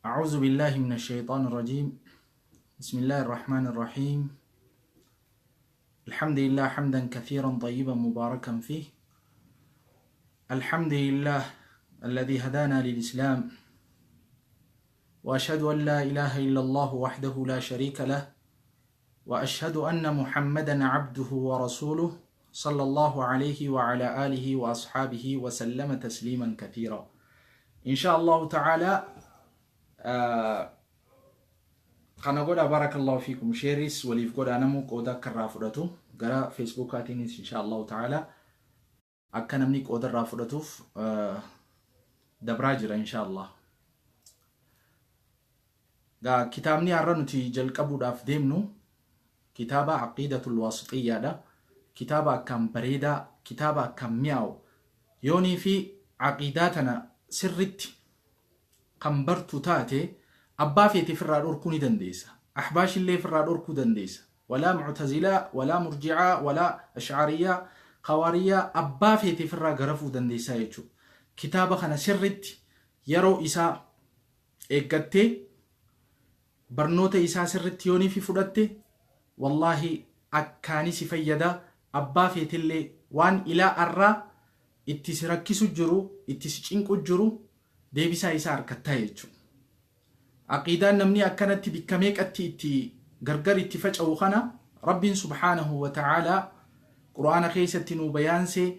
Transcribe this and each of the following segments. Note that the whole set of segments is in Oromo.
أعوذ بالله من الشيطان الرجيم. بسم الله الرحمن الرحيم. الحمد لله حمدا كثيرا طيبا مباركا فيه. الحمد لله الذي هدانا للإسلام، وأشهد أن لا إله إلا الله وحده لا شريك له، وأشهد أن محمدا عبده ورسوله صلى الله عليه وعلى آله وأصحابه وسلم تسليما كثيرا. إن شاء الله تعالى kana godha. Barakallahu fiikum. Share-is waliif godha, namuu qooda akka irraa fudhatu gara Facebookaatiinis insha Allahu ta'ala akka namni qooda irraa fudhatuuf dabraa jira insha Allah. Gaa kitaabni har'a nuti jalqabuudhaaf deemnu kitaaba Aqiidatul Waasixiyyaadha. Kitaaba akkaan bareedaa, kitaaba akkaan mi'aawu. Yoonii fi aqiidaa tana sirritti kan bartu taate abbaa feete firraa dhorkuu ni dandeessa. Ahbaashillee firraa dhorkuu dandeessa. Walaa Mu'tazilaa, walaa Murji'aa, walaa Ash'ariyyaa, Khawaariyyaa abbaa feete firraa garafuu dandeessaa jechuudha. Kitaaba kana sirritti yeroo isaa eeggattee barnoota isaa sirritti yoonii fi fudhatte, wallaahi akkaani si fayyada. Abbaa feetillee waan ilaa arraa itti si rakkisu jiru, itti si cinqu jiru deebisaa isaa argattaa jechuudha. Aqiidaan namni akkanatti bikka meeqatti itti gargar itti faca'u kana Rabbiin subhaanahu wa ta'aalaa Qur'aana keessatti nu bayaansee,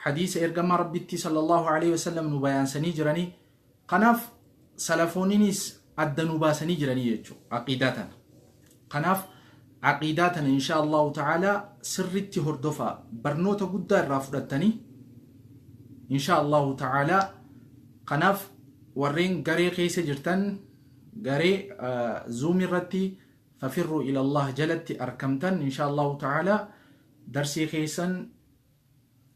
hadiisa ergamaa Rabbitti sallallahu alaihi wasallam nu bayaansanii jiranii. Kanaaf salafooninis adda nu baasanii jiranii jechuudha aqiidaa tana. Kanaaf aqiidaa tana insha Allahu ta'aalaa sirritti hordofaa, barnoota guddaa irraa fudhattanii insha Allahu ta'aalaa. Kanaaf warreen garee keessa jirtan, garee Zoom irratti Fafirru ilallah jalatti arkamtan, insha Allahu ta'aalaa darsii keessan,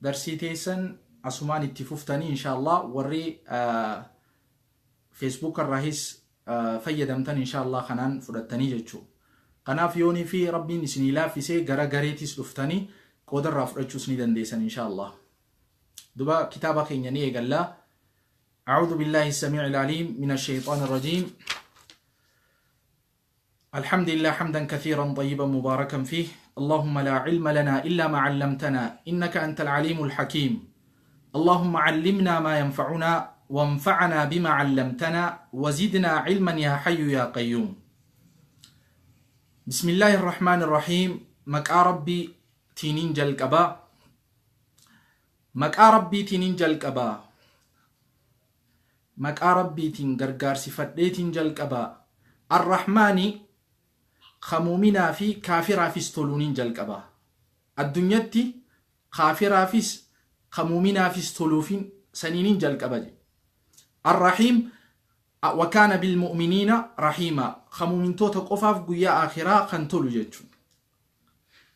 darsii teessan asumaan itti fuftanii insha Allah. Warri Facebook irraahis fayyadamtan insha Allah kanaan fudhattanii jechuu. Kanaaf yoonii fi Rabbiin isinii laaffisee gara gareetis dhuftanii qooda irraa fudhachuus ni dandeessan insha Allah. Duba kitaaba keenya ni eegallaa. أعوذ بالله السميع العليم من الشيطان الرجيم. الحمد لله حمدا كثيرا طيبا مباركا فيه. اللهم لا علم لنا إلا ما علمتنا إنك أنت العليم الحكيم. اللهم علمنا ما ينفعنا وانفعنا بما علمتنا وزدنا علما يا حي يا قيوم. بسم الله الرحمن الرحيم. Maqaa Rabbii tiinin jalqaba. Maqaa Rabbiitiinin jalqaba. Maqaa Rabbiitiin gargaarsifadheetiin jalqaba. Arrahmaani ka muuminaa fi kaafiraafis toluuniin jalqaba. Addunyatti kaafiraafis ka muuminaafis toluufin saniinin jalqaba jedhe. Arrahiim wa kaana bilmu'miniina rahiima, ka muumintoota qofaaf guyyaa aakhiraa kan tolu jechuudha.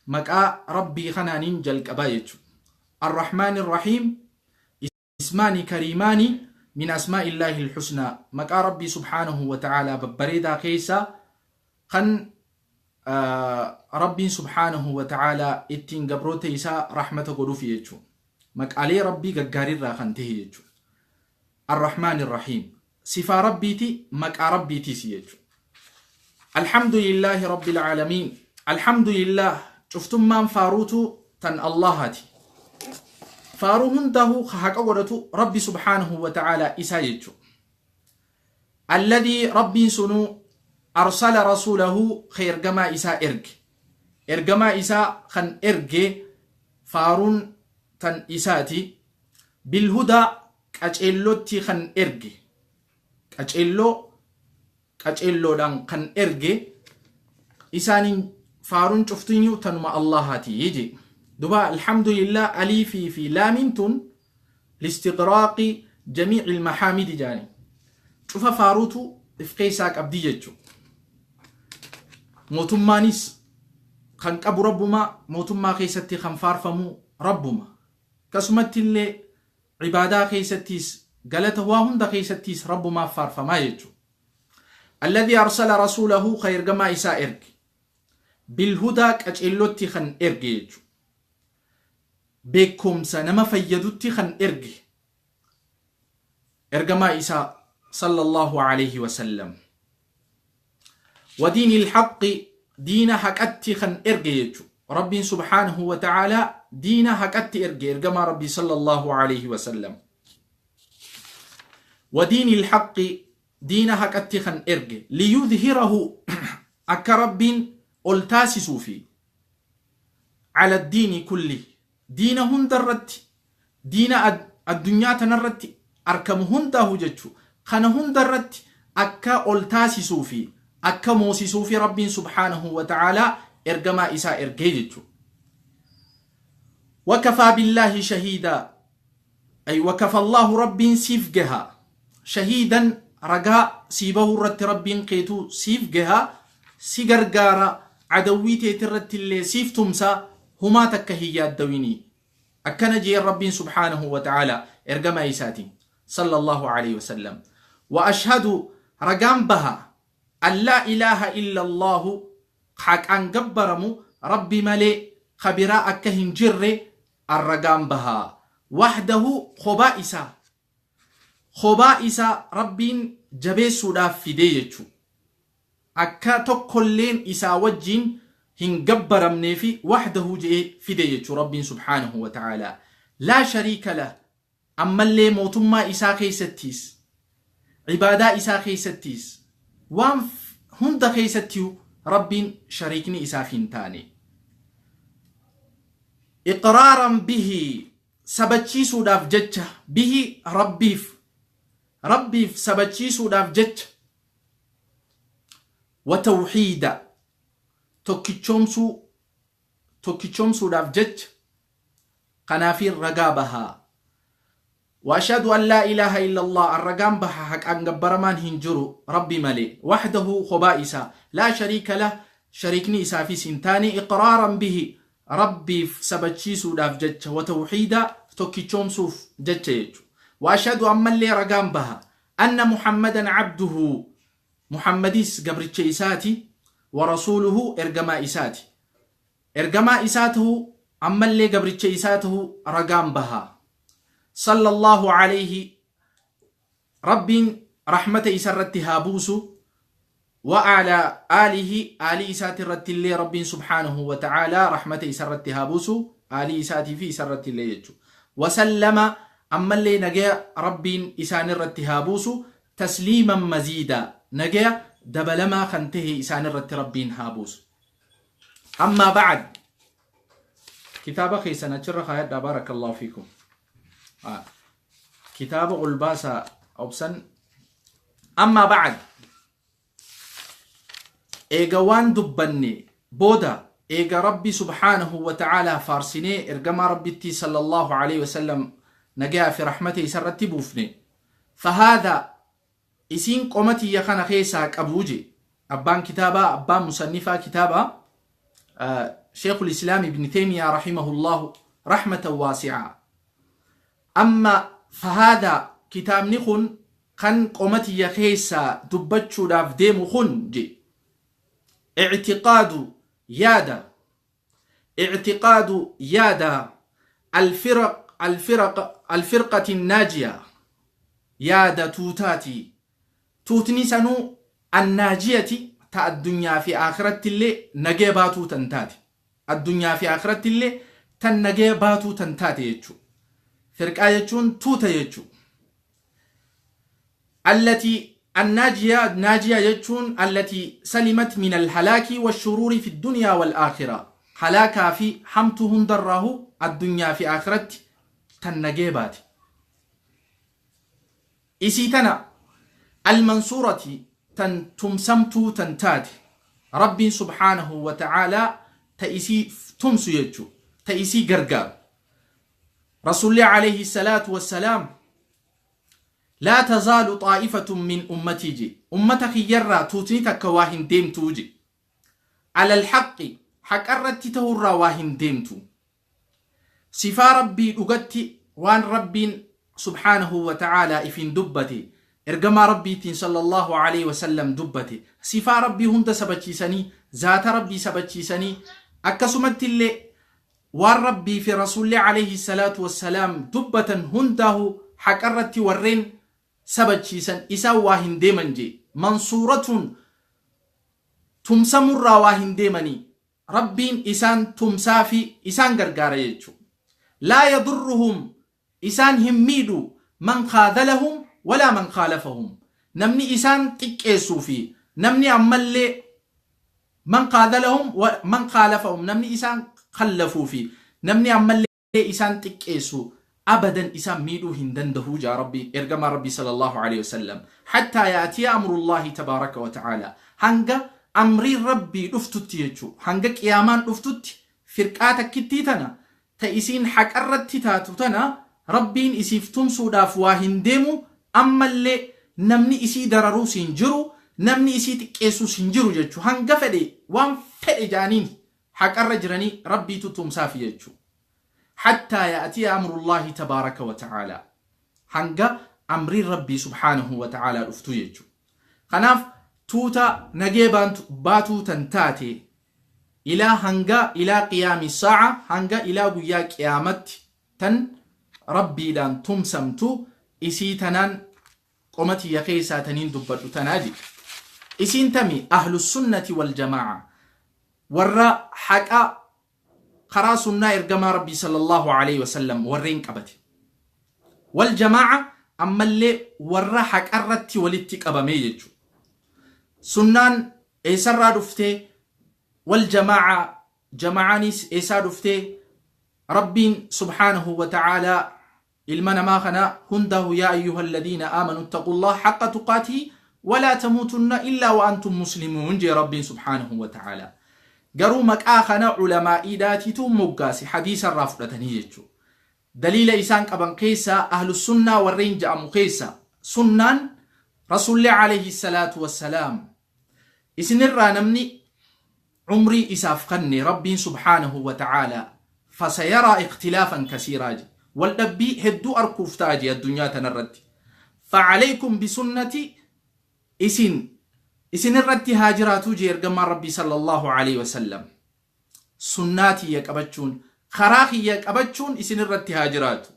Maqaa Rabbii kanaaniin jalqaba jechuudha. Arrahmaani Rahiim ismaani kariimaani min asmaa'illaahi al-husnaa, maqaa Rabbii subhaanahu wa ta'aalaa babbareedaa keessaa kan Rabbiin subhaanahu wa ta'aalaa ittiin gabroota isaa rahmata godhuuf jechuudha. Maqaalee Rabbii gaggaariirraa kan ta'e jechuudha. Arrahmaani Rahiim sifaa Rabbiiti, maqaa Rabbiitiis jechuudha. Alhamdulillaahi Rabbil Aalamiin. Alhamdulillah, cuftummaan faaruutu tan Allahaati. Faaruu hundahu ka haqa godhatu Rabbi subhaanahu wa ta'aalaa isaa jechuudha. Alladhii Rabbiin sunuu arsala rasuulahu ka ergamaa isaa erge. Ergamaa isaa kan erge faaruun tan isaati. Bilhudaa qaceellotti kan erge. Qaceelloo qaceelloodhaan kan erge isaaniin faaruun cuftiyyuu tanuma Allahaati jee. Duba alhamdulillah aliifii fi laamiin tun listiqraaqi jamiicil mahaamidi jaani. Cufa faaruutu if keessaa qabdi jechu. Mootummaanis kan qabu Rabbuma, mootummaa keessatti kan faarfamu Rabbuma. Akkasumatti illee ibaadaa keessattis, galata waa hunda keessattis Rabbumaaf faarfamaa jechuudha. Alladhii arsala rasuulahu ka ergamaa isaa erge. Bilhudaa qaceellotti kan erge jechuudha. Beekumsa nama fayyadutti kan erge. Ergamaa isaa Sallallahu alayhi wasallam. Wadiini ilhaqqi, diina haqatti kan erge jechu. Rabbiin subhaanahu wa ta'aalaa diina haqatti erge ergamaa Rabbii sallallahu alayhi wasallam. Wadiini ilhaqqi, diina haqatti kan erge, liyudhhirahu, akka Rabbiin ol taasisuu fi, ala diini kulli, diina hunda irratti, diina addunyaa tanarratti arkamu hundaahu jechu, kana hunda irratti akka ol taasisuu fi akka moosisuu fi Rabbiin subhaanahu wa ta'aalaa ergamaa isaa ergee jechu. Wakafaa billaahi shahiidaa, ay wakafa Allaahu, Rabbiin siif gaha, shahiidan, ragaa sii bahuu irratti Rabbiin keetuu siif gaha, si gargaara, adawwii teetirratti illee siif tumsa, humaa takka hin yaaddawinii. Akkana jeen Rabbiin subhaanahu wa ta'aalaa ergamaa isaatiin sallallahu alayhi wasallam. Wa ashhadu, ragaan baha, an laa ilaaha illa Allaahu, haqaan gabbaramu Rabbi malee ka biraa akka hin jirre an ragaan baha, wahdahu, kophaa isaa, kophaa isaa Rabbiin jabeessuudhaaf fidee jechuu, akka tokkolleen isaa wajjiin hin gabbaramneefi wahdahu je'ee fide jechuu Rabbiin subhaanahu wa ta'aalaa. Laa shariika lah, ammallee mootummaa isaa keessattiis, ibaadaa isaa keessattiis, waan hunda keessattiyu Rabbiin shariikni isaaf hin taane. Iqraaran bihi, sabachiisuudhaaf jecha, bihi, Rabbiif, Rabbiif sabachiisuudhaaf jecha, wa tawhiida, tokkichoomsuu, tokkichoomsuudhaaf jecha kanaafiin ragaa baha. Wa ashhadu an laa ilaaha illallah, an ragaan baha haqaan gabbaramaan hin jiru Rabbi malee, wahdahu, kophaa isaa, laa shariika lah, shariikni isaafis hin taane. Iqraaran bihi, Rabbiif sabachiisuudhaaf jecha, wa tawhiida, tokkichoomsuuf jecha jechu. Wa ashhadu, ammallee ragaan baha, anna Muhammadan abduhu, Muhammadis gabricha isaati, wa rasuuluhu, ergamaa isaati. Ergamaa isaa tahuu ammallee gabricha isaa tahuu ragaan baha. Sallallahu alayhi, Rabbiin rahmata isa irratti haa buusu, wa ala aalihi, aalii isaati irratti illee Rabbiin subhaanahu wa ta'aalaa rahmata isa irratti haa buusu, aalii isaatii fi isa irratti illee jechu. Wasallama, ammallee nagaya Rabbiin isaan irratti haa buusu, tasliiman maziida, nagaya dabalamaa kan tahe isaan irratti Rabbiin haa buusu. Ammaa ba'ad, kitaaba keessan achirra kaayadhaa, baarakallahu fiikum. Kitaaba ol baasaa obsan. Ammaa ba'ad, eega waan dubbanne booda, eega Rabbi subhaanahu wa ta'aalaa faarsinee, ergamaa Rabbittii sallallahu alaihi wasallam nagayaa fi rahmata isa irratti buufne, fahaadha, isiin qoma tiyya kana keessaa qabuu je abbaan kitaabaa, abbaan musannifaa kitaabaa, Sheekul Islaam Ibn Taymiyaa rahimahullahu rahmatan waasi'aa. Amma fahaadha, kitaabni kun kan qoma tiyya keessaa dubbachuudhaaf deemu kun je, i'tiqaadu, yaada, i'tiqaadu, yaada, alfiraq alfiraq alfirqati naajiya, yaada tuutaati, tuutni sanuu annaajiyati, ta addunyaa fi aakiratti illee nagaya baatuu tan taate, addunyaa fi aakiratti illee tan nagaya baatuu tan taate jechuu. Firqaa jechuun tuuta jechuu. Allati annaajiya, naajiya jechuun allati salimat min alhalaaki washuruuri fi dunyaa wal aakhira, halaakaa fi hamtuu hundarraahu addunyaa fi aakiratti tan nagaya baate. Isii tana almansuurati, tan tumsamtuu tan taate, Rabbiin subhaanahu wa ta'aalaa ta isii tumsu jechu, ta isii gargaaru. Rasuulli alayhi salaatu wassalaam laa tazaalu xaa'ifatun min ummatii je, ummata kiyyarraa tuutni takka waa hin deemtuu je, alal haqqi, haqarratti ta'urraa waa hin deemtu, sifaa Rabbii dhugatti, waan Rabbiin subhaanahu wa ta'aalaa ifin dubbate, ergamaa Rabbiitiin sallallahu alaihi wasallam dubbate, sifaa Rabbii hunda sabachiisanii, zaata Rabbii sabachiisanii, akkasumatti illee waan Rabbii fi Rasuulli alayhi salaatu wassalaam dubbatan hundaahu haqarratti warreen sabachiisan isaan waa hin deeman jee. Mansuuratuun tumsamurraa waa hin deemanii. Rabbiin isaan tumsaafi isaan gargaara jechu. Laa yadurruhum isaan hin miidhu man khaadhalahum walaa man khaalafahum. Namni isaan xiqqeessuu fi namni ammallee man khaadhalahum wa man khaalafahum namni isaan khallafuu fi namni ammallee isaan xiqqeessu abadan isaan miidhuu hin dandahu jaa Rabbi ergamaan Rabbii sallallahu aleyhi wasallam hattaa ya'tiya amrullaahi tabaaraka wa ta'aalaa hanga amriin Rabbii dhuftutti jechuu hanga qiyaamaan dhuftutti firqaa takkittii tana ta isiin haqarratti taatu tana Rabbiin isiif tumsuudhaaf waa hin deemu ammallee namni isii dararuus hin jiru namni isii xiqqeessuus hin jiru jechu hanga fedhe waan fedhe ja'aniin haqarra jiranii Rabbiitu tumsaafi jechu hattaa ya'tiya amrullaahi tabaaraka wa ta'aalaa hanga amriin Rabbii subhaanahu wa ta'aalaa dhuftuu jechu kanaaf tuuta nagee baatuu tan taate ilaa hanga ilaa qiyaami saa'a hanga ilaa guyyaa qiyaamatti tan Rabbiidhaan tumsamtu isii tanaan qoma tiyya keessaa taniin dubbadhu tanaa jedhe. Isiin tami ahlusunnati wal jamaa'a warra haqa karaa sunnaa ergamaa Rabbii sallallahu alaihi wasallam warreen qabate. Wal jamaa'a ammallee warra haqarratti walitti qabamee jechuudha. Sunnaan eessarraa dhuftee wal jamaa'a jama'aanis eessaa dhuftee Rabbiin subhaanahu wa ta'aalaa ilma namaa kana hundahu yaa ayyuha alladhiina aamanu ittaqullaha haqqa tuqaatihi walaa tamuutunna illaa wa antum muslimuun jee Rabbiin subhaanahu wa ta'aalaa. Garuu maqaa kana ulamaa'iidhaatiitu moggaase hadiisa irraa fudhatanii jechuudha. Daliila isaan qaban keessaa ahlusunnaa warreen ja'amu keessa sunnaan Rasuulli alayhi salaatu wassalaam isinirraa namni umrii isaaf kanne Rabbiin subhaanahu wa ta'aalaa fasayaraa ikhtilaafan kasiiraa je wal dhabbii hedduu arkuuf ta'a je addunyaa tanarratti fa'alaykum bisunnati isin isinirratti haa jiraatuu je ergamaan Rabbii sallallahu alayhi wasallam sunnaa tiyya qabachuun karaa kiyya qabachuun isinirratti haa jiraatu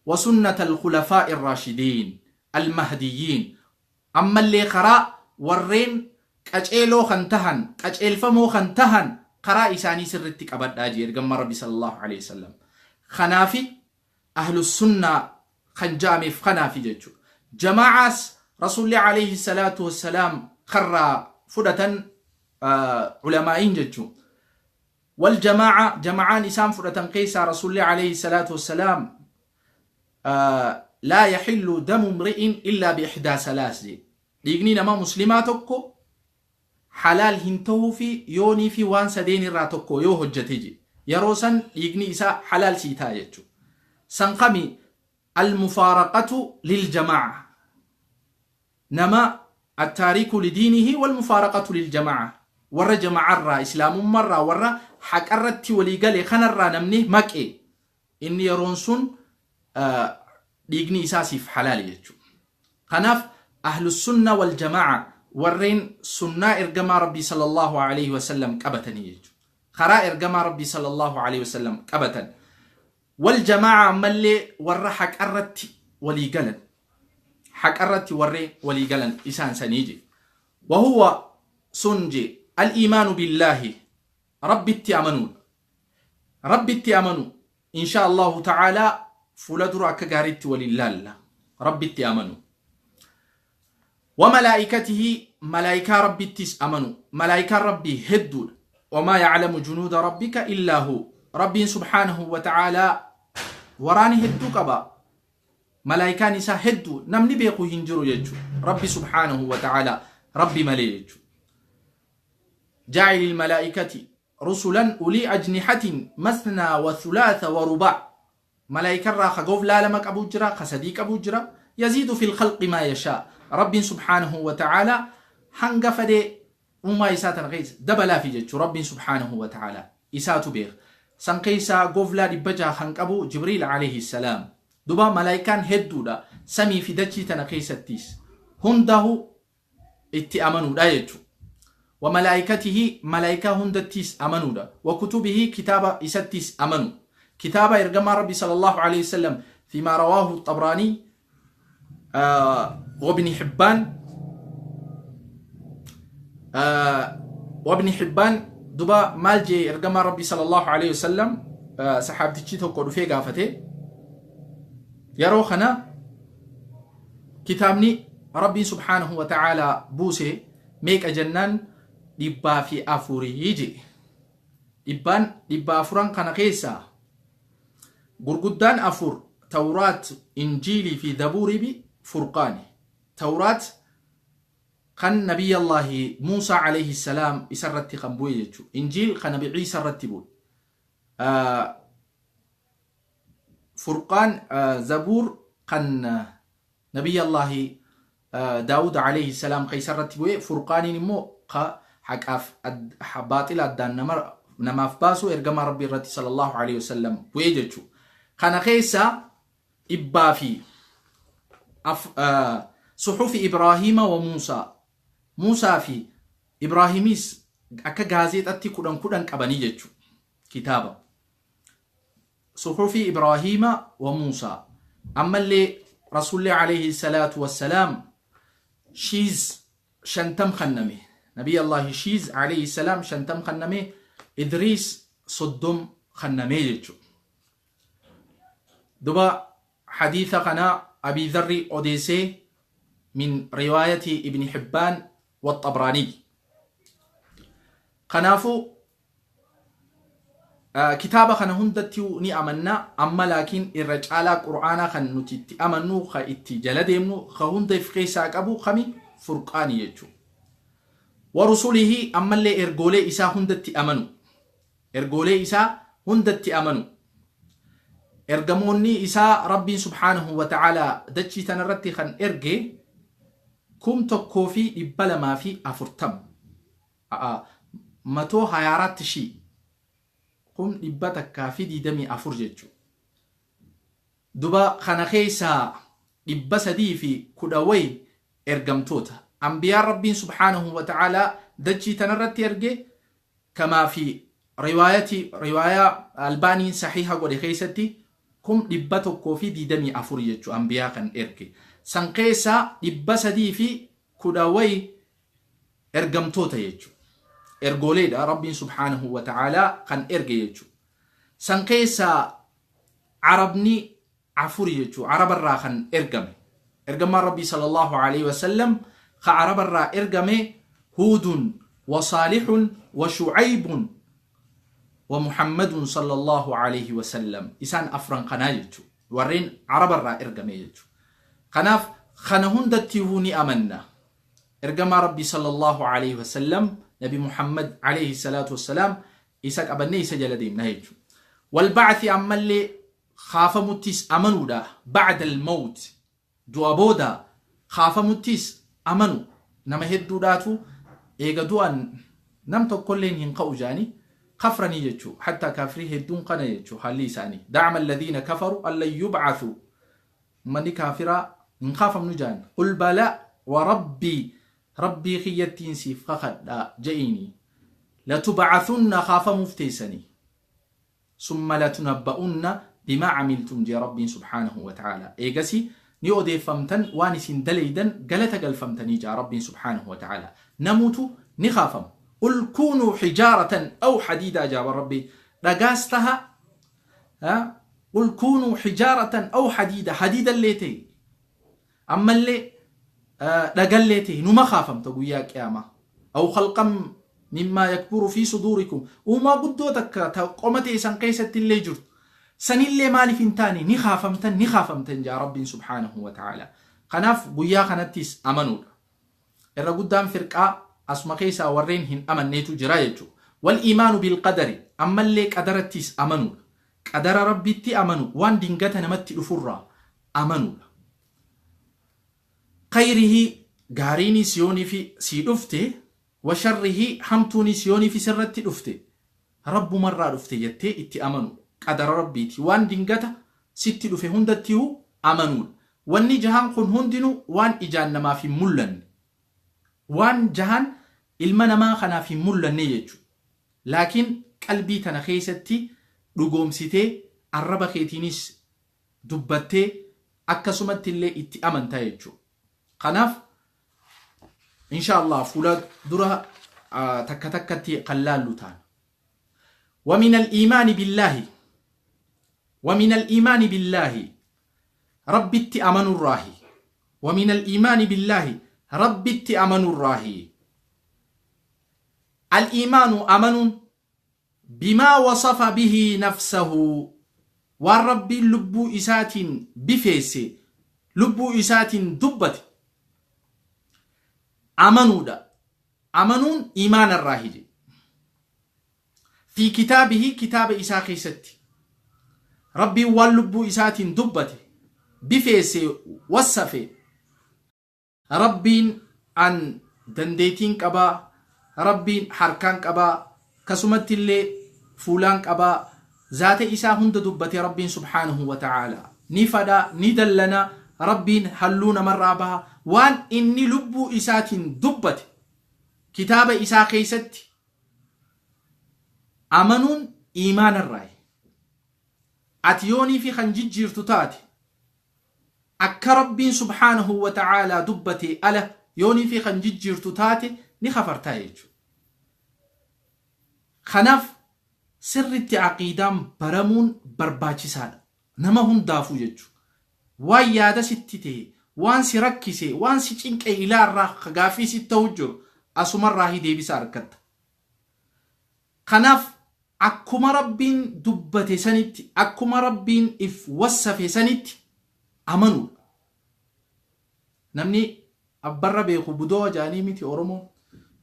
wa sunnata al-khulafaa'i ar-raashidiin al-mahdiyyiin Ammallee karaa warreen qaceeloo kan tahan, qaceelfamoo kan tahan karaa isaanii sirritti qabadhaa jee Ergammaan Rabbii sallallaahu aleyhi wa sallam. Kanaafi Ahlusunnaa kan ja'ameef kanaafi jechuudha. Jama'aas Rasuulli aleyhi salaatu wassalaam karraa fudhatan ulamaa'iin jechuu. Wal jamaa'a jama'aan isaan fudhatan keessaa Rasuulli aleyhi salaatu wassalaam laa yaxillu damu mri'in illaa biixdaa salaas jee dhiigni nama muslimaa tokko halaal hin tahuufi yoonii fi waan sadeen irraa tokko yoo hojjate jee yeroo san dhiigni isaa halaal sii ta'a jechuu san kami almufaaraqatu liljamaa'a nama attaariku lidiinihi walmufaaraqatu liljamaa'a warra jama'arraa islaamummarraa warra haqarratti walii gale kanarraa namni maqe Inni yeroon sun dhiigni isaa siif halaali jechuudha. Kanaaf Ahlussunna wal jamaa'a warreen sunnaa ergamaa Rabbii sallallahu alaihi wasallam qabatanii jechuudha. Karaa ergamaa Rabbii sallallahu alaihi wasallam qabatan. Wal jamaa'a ammallee warra haqarratti walii galan. Haqarratti warreen walii galan isaan sanii je. Wahuwa sun je al-iimaanu billaahi Rabbitti amanuudha. Rabbitti amanu insha Allahu ta'aalaa fuula dura akka gaariitti waliin laalla. Rabbitti amanu. Wa malaa'ikatihi malaa'ikaa Rabbittis amanu. Malaa'ikaan Rabbii hedduudha. Wamaa ya'lamu junuuda rabbika illaa hu. Rabbiin subhaanahu wa ta'aalaa waraana hedduu qaba. Malaa'ikaan isaa hedduu namni beeku hin jiru jechuudha. Rabbi subhaanahu wa ta'aalaa Rabbi malee jechuudha. Jaa'ilil malaa'ikati rusulan ulii ajnihatin mathnaa wa thulaatha wa rubaa malaayikarraa ka gooflaa lama qabuu jira ka sadii qabuu jira yaziidu fil khalqi maa yashaa rabbiin subhaanahu wa ta'aalaa hanga fedhe uumaa isaa tana keessa dabalaafi jechuu rabbiin subhaanahu wa ta'aalaa isaatu beeka san keessaa gooflaa 600 kan qabu jibriil alayhi salaam duba malaayikaan hedduudha samii fi dachii tana keessattis hundahu itti amanuudha jechu. Wa malaa'ikatihi malaa'ikaa hundattiis amanuudha. Wa kutubihi kitaaba isattiis amanu. Kitaaba ergamaan Rabbi sallallahu alaihi wasallam fiimaa rawaahu xabraanii وابن حبان وابن حبان. Duba maal jee ergamaa Rabbii sallallahu alaihi wasallam? Saxaabtichi tokko dhufee gaafate. Yeroo kana kitaabni Rabbiin subhaanahu wa ta'aalaa buuse meeqa jennaan, 104 jee. Dhibbaan 400n kana keessaa gurguddaan afur: Tawraat, Injiilii fi Zabuurii fi Furqaani. Tawraat kan Nabiyallaahi Muusaa alayhi salaam isarratti kan bu'e jechuudha. Injiil kan Nabi Ciisa irratti bu'e. Furqaan, Zabuur kan Nabiyallaahi Daawud alayhi salaam kan isarratti bu'e. Furqaaniin immoo ka haqaaf baaxila addaan namaaf baasu ergamaa Rabbii irratti sallallahu alayhi wasallam bu'e jechuudha. Kana keessa dhibbaa fi suxufi Ibraahiima wa Muusaa. Muusaa fi Ibraahimis akka gaazeexatti 10 10 qabanii jechuudha. Kitaaba. Suxufi Ibraahiima wa Muusaa. Ammallee Rasuulli alayhi salaatu wassalaam shiiz 50 kanname. Nabiy Allahi Shiiz alayhi salaam 50 kanname. Idriis 30 kanname jechuudha. Duba hadiisa kana Abi Dharri odeessee min riwaayati Ibn Hibbaan wa Xabraanii. Kanaafuu kitaaba kana hundatti ni amanna. Amma laakiin irra caalaa Qur'aanaa kan nuti itti amannu, ka itti jala deemnu, ka hunda if keessaa qabu kami? Furqaani jechuudha. Warusulihi, ammallee ergoolee isaa hundatti amanu. Ergoolee isaa hundatti amanu. Ergamoonni isaa Rabbiin subhaanahu wa ta'aalaa dachii tanarratti kan erge 1240, 124 ሺህ, 124,000 jechuudha. Duba kana keessaa 310 wayi ergamtoota. Ambiyaan Rabbiin subhaanahu wa ta'aalaa dachii tanarratti erge, kamaa fi riwaayati riwaayaa Albaaniin sahiha godhe keessatti, 124,000 jechuu ambiyaa kan erge. San keessaa 310 wayi ergamtoota jechuu. Ergooleedha Rabbiin subhaanahu wa ta'aalaa kan erge jechuu. San keessaa Arabni afuri jechuu, Arabarraa kan ergame. Ergamaan Rabbii sallallahu alaihi wasallam ka Arabarraa ergame Huudun wa Saalihun wa Shucaybun wa Muhammadun sallallahu alaihi wasallam, isaan afran kanaa jechuu, warreen Arabarraa ergame jechuu. Kanaaf kana hundattiihuu ni amanna. Ergamaa Rabbii sallallahu alaihi wasallam, Nabi Muhammad alaihi salaatu wassalaam, isa qabannee isa jala deemna jechuu. Walbacthi, ammallee kaafamuttis amanuudha. Bacda almawt, du'a booda kaafamuttis amanu. Nama hedduudhaatu eega du'an nam tokkolleen hin ka'u jaani kafranii jechuu. Hattaa kaafrii hedduun kana jechuu haalli isaanii. Dacma alladhiina kafaru an lan yubcathuu, ummanni kaafiraa hin kaafamnu jaan. Qul bala wa rabbii, Rabbii kiyyattiin siif kakadha je'iini, latubcathunna, kaafamuuf teessanii, summa latunabba'unna bimaa camiltum jee Rabbiin subhaanahu wa ta'aalaa. Eegasi ni odeeffamtan, waan isin daleydan galata galfamtanii jaa Rabbiin subhaanahu wa ta'aalaa. Namuutu ni kaafama. Qul kuunuu hijaaratan aw hadiidaa jaaba Rabbi, dhagaas taha. Qul kuunuu hijaaratan aw hadiida, hadiidallee ta'e, ammallee dhagallee ta'e, numa kaafamta guyyaa qiyaamaa. Aw khalqan mimmaa yakburu fi suduurikum, uumaa guddoo takka ta qoma teessan keessatti illee jirtu sanillee maaliif hin taane, ni kaafamtan, ni kaafamtan jaa Rabbiin subhaanahu wa ta'ala. Kanaaf guyyaa kanattis amanuudha. Irra guddaan firqaa asuma keessaa warreen hin amanneetu jira jechuudha. Wal iimaanu bil qadari, ammallee qadarattis amanuudha. Qadara Rabbitti amanu, waan dingata namatti dhufurraa amanuudha. Khayrihi, gaariinis yoonii fi sii dhufte, wa sharrihi, hamtuunis yoonii fi sirratti dhufte, Rabbumarraa dhufte jettee itti amanu. Qadara Rabbiiti. Waan dingata sitti dhufe hundattiyu amanuudha. Wanni jahan kun hundinuu waan ijaan namaaf hin mul'anne, waan jahan ilma namaa kanaaf hin mul'anne jechuudha. Laakiin qalbii tana keessatti dhugoomsitee, arraba keetiinis dubbattee. Akkasumatti illee itti amantaa jechuudha. Kanaaf insha Allah fuula dura takka takkatti kan laallu taana. ومن الإيمان بالله ومن الإيمان بالله ربtti amanurraahi. ومن الإيمان بالله Rabbitti amanurraahi. الإيمان amanuun بما وصف به نفسه waan Rabbiin lubbuu isaatiin bifeesse, lubbuu isaatiin dubbate amanuudha. Amanuun iimaanarraahi jedhe. في كتابه kitaaba isaa keessatti Rabbiin waan lubbuu isaatiin dubbate, bifeesse, wassafe. Rabbiin an dandeetiin qabaa, Rabbiin harkaan qabaa, akkasumatti illee fuulaan qabaa, zaata isaa hunda dubbate. Rabbiin سبحانه وتعالى ni fadhaa, ni dallana, Rabbiin halluu namarraa baha. Waan inni lubbuu isaatiin dubbate kitaaba isaa keessatti amanuun iimaanarraayi. Ati yoonii fi kan jijjiirtu taate, akka Rabbiin سبحانه وتعالى dubbate ala yoonii fi kan jijjiirtu taate, ni kafartaa jechuudha. Kanaaf sirritti aqiidaan baramuun barbaachisaadha. Nama hundaafuu jechuudha. Waan yaada sitti ta'e, waan si rakkise, waan si cinqe, ilaarraa gaaffii sitti ta'u jiru asumarraa deebisa argatta. Kanaaf akkuma Rabbiin dubbate sanitti, akkuma Rabbiin if wassafe sanitti amanuudha. Namni abbarra beeku budoo jaanii miti Oromoon.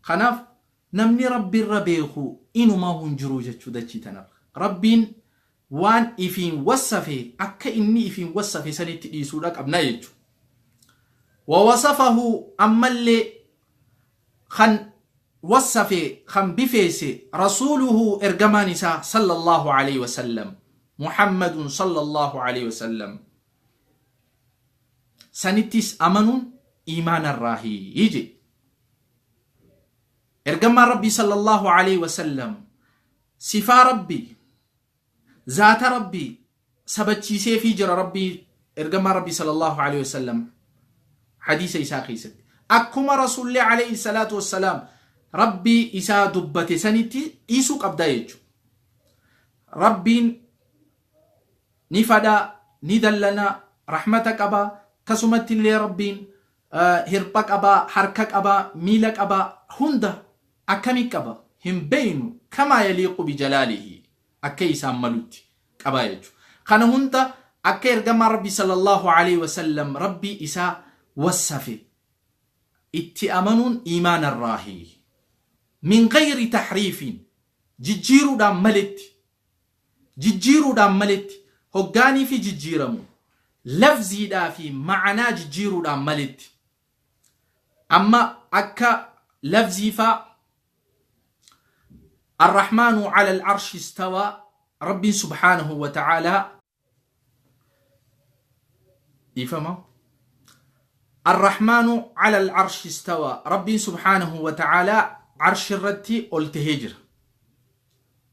Kanaaf namni Rabbiirra beeku inumaa hin jiru jechuu dachii tanarra. Rabbiin waan ifiin wassafe akka inni ifiin wassafe sanitti dhiisuudha qabna jechuudha. ووصفه ammallee kan wassafe, kan bifeesse, رسوله ergamaan isaa صلى الله عليه وسلم، محمد صلى الله عليه وسلم sanittis amanuun iimaanarraahi je. Ergamaan Rabbii صلى الله عليه وسلم sifaa Rabbii, zaata Rabbii sabachiisee fi jira. Rabbii ergamaan Rabbii صلى الله عليه وسلم hadiisa isaa keessatti akkuma Rasuulli عليه الصلاة والسلام Rabbii isaa dubbate sanitti dhiisuu qabdaa jechuudha. Rabbiin ni fadhaa, ni dallanaa, rahmata qabaa, akkasumatti illee Rabbiin hirpha qabaa, harka qabaa, miila qabaa, hunda akkamii qaba hin beeynu, كما يليق بجلاله akka isaan malutti qabaa jechuudha. Kana hunda akka ergamaan Rabbii صلى الله عليه وسلم Rabbii isaa wassafe itti amanuun iimaanarraahi. من غير تحريف jijjiiruudhaan maletti, jijjiiruudhaan maletti, hoggaanii fi jijjiiramu lafziidhaa fi ma'anaa jijjiiruudhaan maletti. Amma akka lafziifaa الرحمن على العرش استوى, ربي سبحانه وتعالى ifama الرحمن على العرش استوى, ربي سبحانه وتعالى عرش irratti ol tahee jira.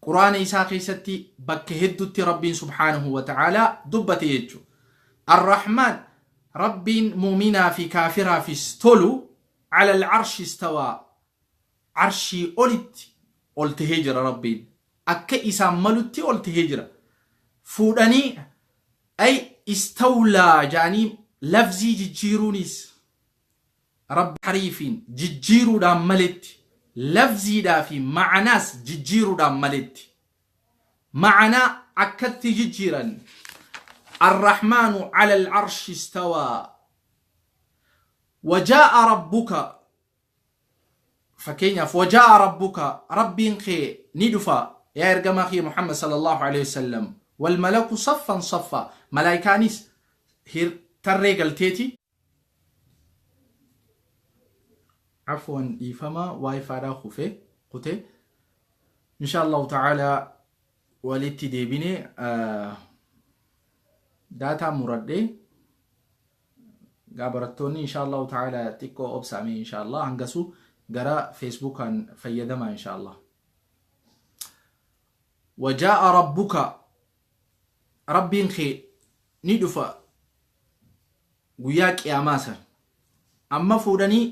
Quraana isaa keessatti bakka hedduutti Rabbiin سبحانه وتعالى dubbate jechuudha. الرحمن Rabbiin muuminaa fi kaafiraafis tolu على العرش استوى arshii olitti ol tahee jira Rabbiin. Akka isaan malutti ol tahee jira. Fuudhanii ay استولى jaanii lafzii jijjiiruunis Rabbi hariifiin jijjiiruudhaan maletti, lafziidhaa fi ma'anaas jijjiiruudhaan maletti, ma'anaa akkatti jijjiiran الرحمن على العرش استوى وجاء ربك fakkeenyaaf وجاء ربك Rabbiin kee ni dhufa yaa ergamaa kee Muhammad صلى الله عليه وسلم والملك صفا صفا malaayikaanis tarree galteeti. عفوا, dhiifama, WiFi dhaa kufe kute. إن شاء الله تعالى walitti deebine data muradhe gaa barattoonni. إن شاء الله تعالى xiqqoo obsaame. إن شاء الله hangasu gara Facebookaan fayyadama إن شاء الله. وجاء ربك Rabbiin kee ni dhufa. Guyyaa qiyaamaa san. Amma fuudhanii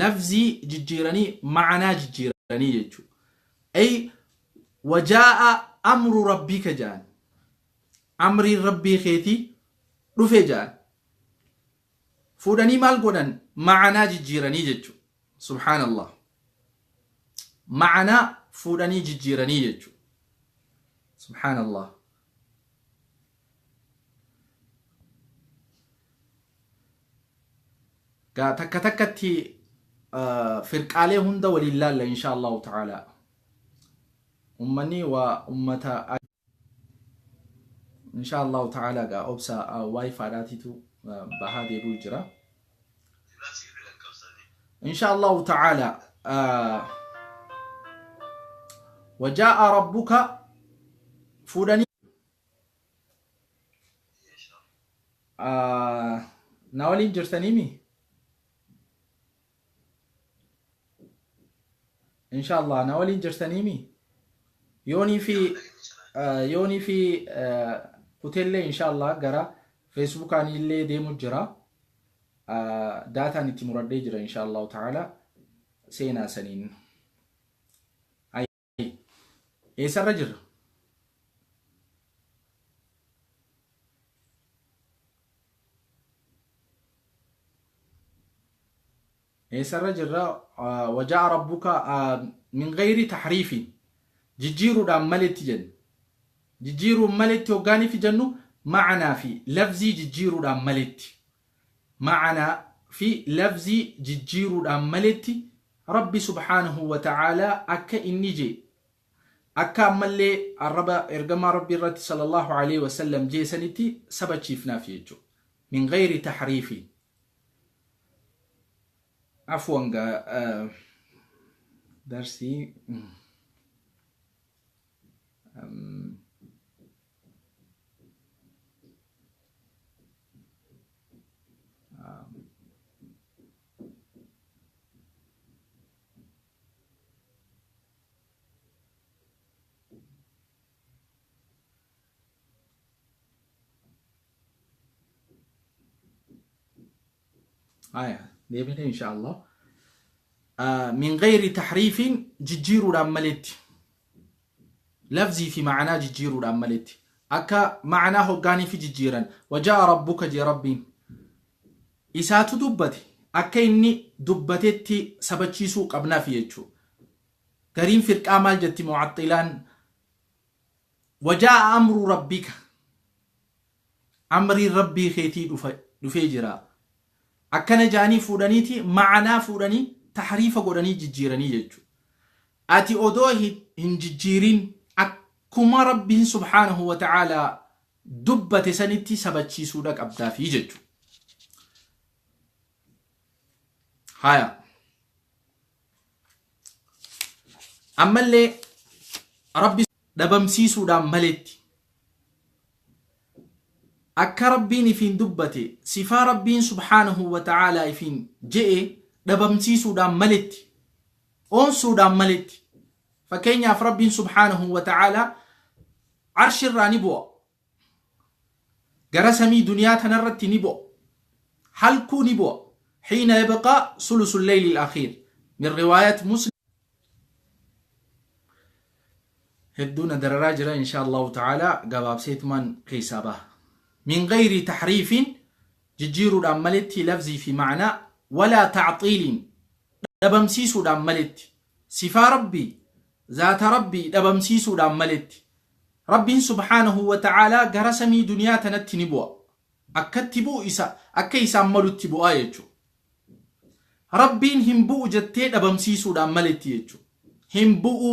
lafzii jijjiiranii ma'anaa jijjiiranii jechuudha. Ay wajaa'a amru rabbika ja'an. Amriin rabbii keetii dhufe ja'an. Fuudhanii maal godhan? Ma'anaa jijjiiranii jechuudha. Subhaanallah. Ma'anaa fuudhanii jijjiiranii jechuudha. Subhaanallah. Gaa takka takkatti firqaalee hunda waliin laalla insha Allahu ta'ala. Ummanni waa ummata insha Allahu ta'ala gaa obsa wifi dhaatitu bahaa deebi'u jira. Insha Allahu ta'ala wajaa'a rabbuka fuudhanii Na waliin jirtaniimi? Inshallah na waliin jirtaniimi? Yoonii fi yoonii fi kuteellee inshallah gara Facebookaan illee deemu jira. Daataan itti muradhee jira inshallah ta'ala seenaa saniin. Eessarra jirra? Eessarra jirra? Wajaa'a rabbuka min gayri tahriifin jijjiiruudhaan maletti jenna. Jijjiiruun maletti hoggaaniif jennu ma'anaa fi lafzii jijjiiruudhaan maletti. Ma'anaa fi lafzii jijjiiruudhaan maletti Rabbi subhaanahu wa ta'aalaa akka inni je'e, akka ammallee arraba Ergamaa Rabbii irratti sallallahu aleyhi wa sallam je'e sanitti sabachiifnaaf jechuudha. Min ghayri tahriifin. Afwan gaa darsii Aya, deebine insha Allah. Min gayri tahriifin jijjiiruudhaan maletti. Lafzii fi ma'anaa jijjiiruudhaan maletti. Akka ma'anaa hoggaanii fi jijjiiran. Wajaa rabbuka jee Rabbiin. Isaatu dubbate akka inni dubbatetti sabachiisuu qabnaaf jechuu. Gariin firqaa maal jetti mu'axxilaan wajaa'a amru rabbika amriin rabbii keetii dhufa dhufee jira. Akkana jaanii fuudhaniiti ma'anaa fuudhanii tahriifa godhanii jijjiiranii jechuu. Ati odoo hin jijjiirin akkuma rabbiin subhaanahu wa ta'aalaa dubbate sanitti sabachiisuudha qabdaafi jechu. Haya. Ammallee Rabbi dhabamsiisuudhaan maletti akka Rabbiin ifiin dubbate sifaa Rabbiin subhaanahu wa ta'aalaa ifiin je'e dhabamsiisuudhaan maletti oonsuudhaan maletti fakkeenyaaf Rabbiin subhaanahu wa ta'aalaa Arshirraa ni bu'a. Gara samii duniyaa tanarratti ni bu'a. Halkuu ni bu'a. Hiina yabqaa sulusul leyli al-akhiir. Min riwaayat Muslim. Hedduu na dararaa jira insha Allahu ta'ala gabaabseetumaan keessaa baha. Min gayri tahriifin jijjiiruudhaan maletti lafzii fi ma'anaa walaa ta'xiiliin dhabamsiisuudhaan maletti sifaa Rabbii Zaata Rabbii dhabamsiisuudhaan maletti. Rabbiin subhaanahu wa ta'aalaa gara samii duniyaa tanatti ni bu'a. Akkatti bu'u isa akka isaan malutti bu'aa jechuudha. Rabbiin hin bu'u jettee dhabamsiisuudhaan maletti jechuudha. Hin bu'u.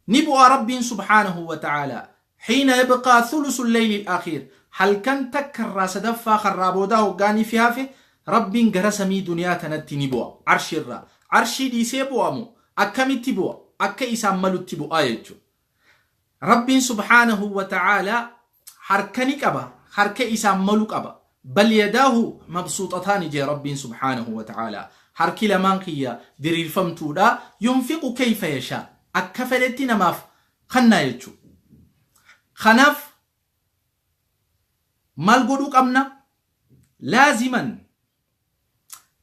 Ni bu'a Rabbiin subhaanahu wa ta'aalaa. Hiina yabqaa thulusul leyli al-akhiir. Halkan takka irraa sadaffaa karraa boodaa hoggaanii fi hafe Rabbiin gara samii duniyaa tanatti ni bu'a. Arshirraa. Arshii dhiisee bu'a moo? Akkamitti bu'a? Akka isaan malutti bu'a jechuudha. Rabbiin subhaanahu wa ta'aalaa harka ni qaba, harka isaan malu qaba. Bal yadaahu mabsuuxataani jee Rabbiin subhaanahu wa ta'aalaa. Harki lamaan kiyya diriirfamtuudha. Yunfiqu kayfa yashaa. Akka fedhetti namaaf kannaa jechuudha. Kanaaf maal godhuu qabna? Laaziman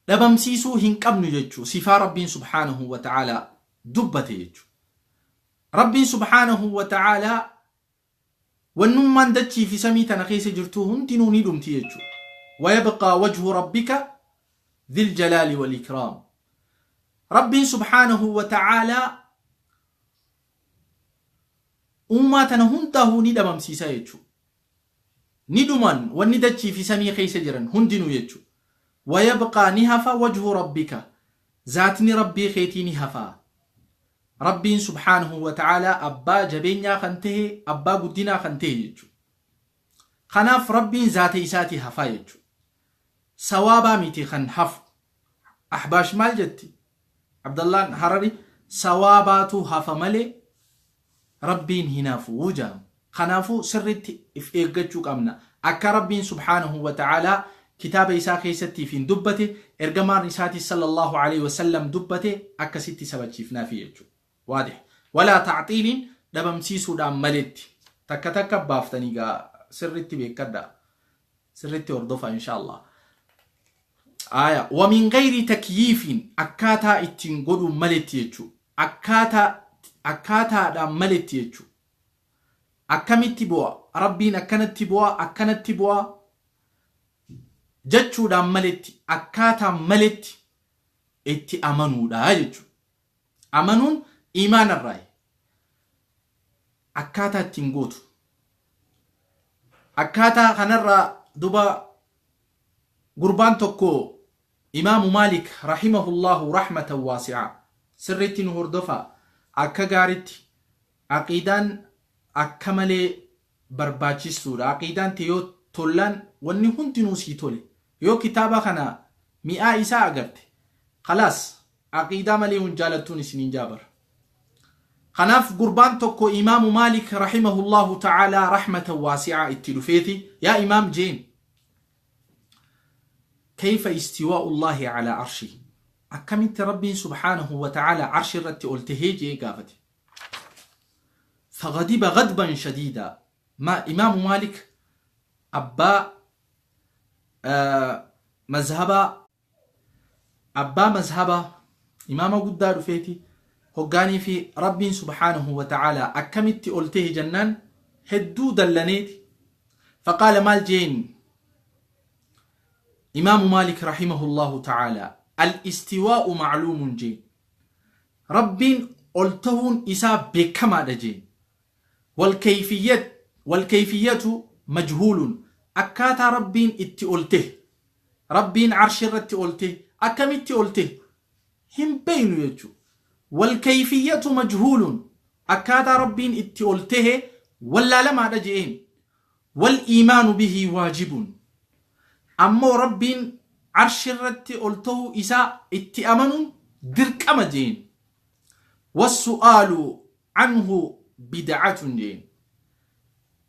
dhabamsiisuu hin qabnu jechuu sifaa Rabbiin subhaanahu wa ta'aalaa dubbate jechuu. Rabbiin subhaanahu wa ta'aalaa wannummaan dachii fi samii tana keessa jirtuu hundinuu ni dhumti jechuu. Wayabqaa wajhu rabbika dhil jalaali wal ikraam. Rabbiin subhaanahu wa ta'aalaa uumaa tana hundaahuu ni dhabamsiisa jechuu. Ni dhuman wanni dachii fi samii keessa jiran hundinuu jechu. Wayabqaa ni hafa wajhu rabbika zaatni Rabbii keetii ni hafa. Rabbiin subhaanahu wa ta'aalaa abbaa jabeenyaa kan tahe abbaa guddinaa kan tahe jechu. Kanaaf Rabbiin zaata isaatii hafaa jechu. Sawaabaa miti kan hafu. Ahbaash maal jetti? Abdallaan Harari sawaabaatu hafa malee Rabbiin hin hafu ja'an. Kanaafuu sirriitti if eeggachuu qabna. Akka Rabbiin subhaanahu wa ta'aalaa kitaaba isaa keessatti ifiin dubbate, ergamaan isaatis sallallahu aleyhi wa sallam dubbate akkasitti sabachiifnaafi jechuudha. Waadih. Walaa ta'xiiliin dhabamsiisuudhaan maletti. Takka takka baaftanii gaa sirriitti beekkadhaa. Sirriitti hordofaa inshaa Allah. Aaya. Wa min gayri takyiifiin akkaataa ittiin godhuun maletti jechuudha. Akkaataa akkaataadhaan maletti jechuudha. Akkamitti bu'a? Rabbiin akkanatti bu'a, akkanatti bu'a jechuudhaan maletti, akkaataan maletti itti amanuudha jechuudha. Amanuun iimaanarraayi. Akkaataa ittiin gootu. Akkaataa kanarraa duba gurbaan tokko Imaamu Maalik rahimahullaahu rahmatan waasi'aa sirriitti nu hordofaa akka gaaritti aqiidaan akka malee barbaachistuudha aqiidaan tee yoo tollaan wanni hundinuu sii tole yoo kitaaba kana mi'aa isaa agarte khalaas aqiidaa malee hun jaalattuun isiniin jaa bar kanaaf gurbaan tokko Imaamu Maalik rahimahullaahu ta'aalaa rahmatan waasi'aa itti dhufeeti yaa imaam jeen Kayfa istiwaa'ullaahi alaa arshihi Akkamitti Rabbiin subhaanahu wa ta'aalaa arshii irratti ol tahee je'ee gaafate. Faghadiba ghadban shadiidaa Ma Imaamu Maalik abbaa mazhabaa abbaa mazhabaa imaama guddaa dhufeeti hoggaanii fi Rabbiin subhaanahu wa ta'aalaa akkamitti ol tahe jennaan hedduu dallaneeti faqaala maal jeen Imaamu Maalik rahimahullahu ta'aalaa al-istiwaa'u ma'luumun jeen Rabbiin ol tahuun isaa beekamaadha jeen Walkayfiyyatu majhuulun akkaataa Rabbiin itti ol tahe, Rabbiin Arshii irratti ol tahe akkamitti ol tahe hin beeynu jechu. Walkayfiyyatu majhuulun akkaataa Rabbiin itti ol tahe wallaalamaadha je'een. Wal iimaanu bihi waajibun ammoo Rabbiin Arshii irratti ol tahuu isaa itti amanuun dirqama je'een. Wassu'aalu anhu bid'atun jeen.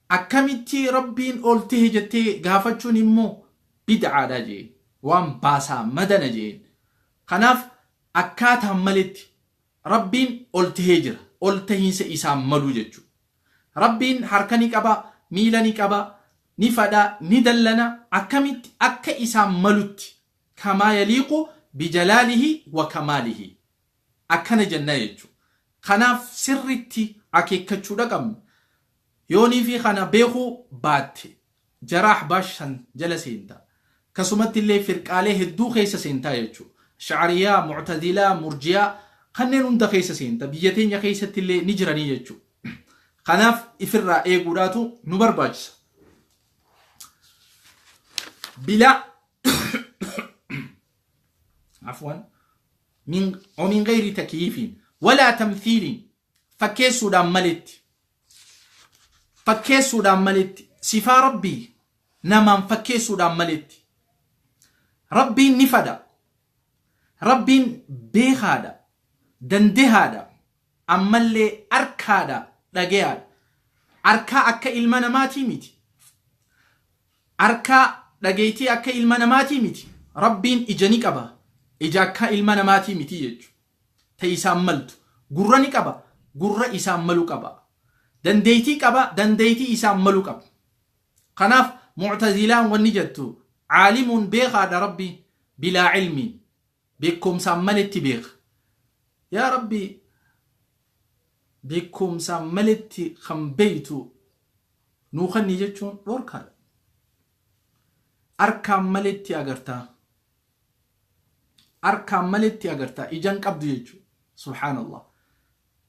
Akkamitti Rabbiin ol tahe jettee gaafachuun immoo bid'aadha jeen. Waan baasaa madana jeen. Kanaaf akkaataan maletti Rabbiin ol tahee jira. Ol tahiinsa isaan maluu jechu. Rabbiin harka ni qaba, miila ni qaba, ni fadha, ni dallana akkamitti akka isaan malutti kamaa yaliiqu bijalaalihi wa kamaalihi. Akkana jenna jechu. Kanaaf sirritti akeekkachuudha qabna. Yooniifi kana beekuu baatte jara Ahbaash san jala seenta. Akkasumatti illee firqaalee hedduu keessa seentaa jechu. Ash'ariyaa, Mu'tazilaa, Murjiyaa kanneen hunda keessa seenta. Biyya teenya keessatti illee ni jiranii jechu. Kanaaf ifirraa eeguudhaatu nu barbaachisa. Bilaa afwan min wa min gayri takyiifiin walaa tamthiiliin fakkeessuudhaan maletti fakkeessuudhaan maletti sifaa Rabbii namaan fakkeessuudhaan maletti Rabbiin ni fadha Rabbiin beekaadha dandehaadha ammallee arkaadha dhagayaadha arkaa akka ilma namaatii miti Arkaa, dhageeytii akka ilma namaatii miti. Rabbiin ija ni qaba. Ija akka ilma namaatii miti jechu. Ta isaan maltu. Gurra ni qaba. Gurra isaan malu qaba. Dandeeytii qaba. Dandeeytii isaan malu qaba. Kanaaf Mu'tazilaan wanni jettu Caalimuun beekaadha Rabbiin bilaa cilmiin beekkomsaan maletti beeka. Yaa Rabbi beekkomsaan maletti kan beeytu nuu kanni jechuun dhorkaadha. Arkaan maletti agartaa. Arkaan maletti agartaa ijaan qabdu jechuudha. Subhaanallah.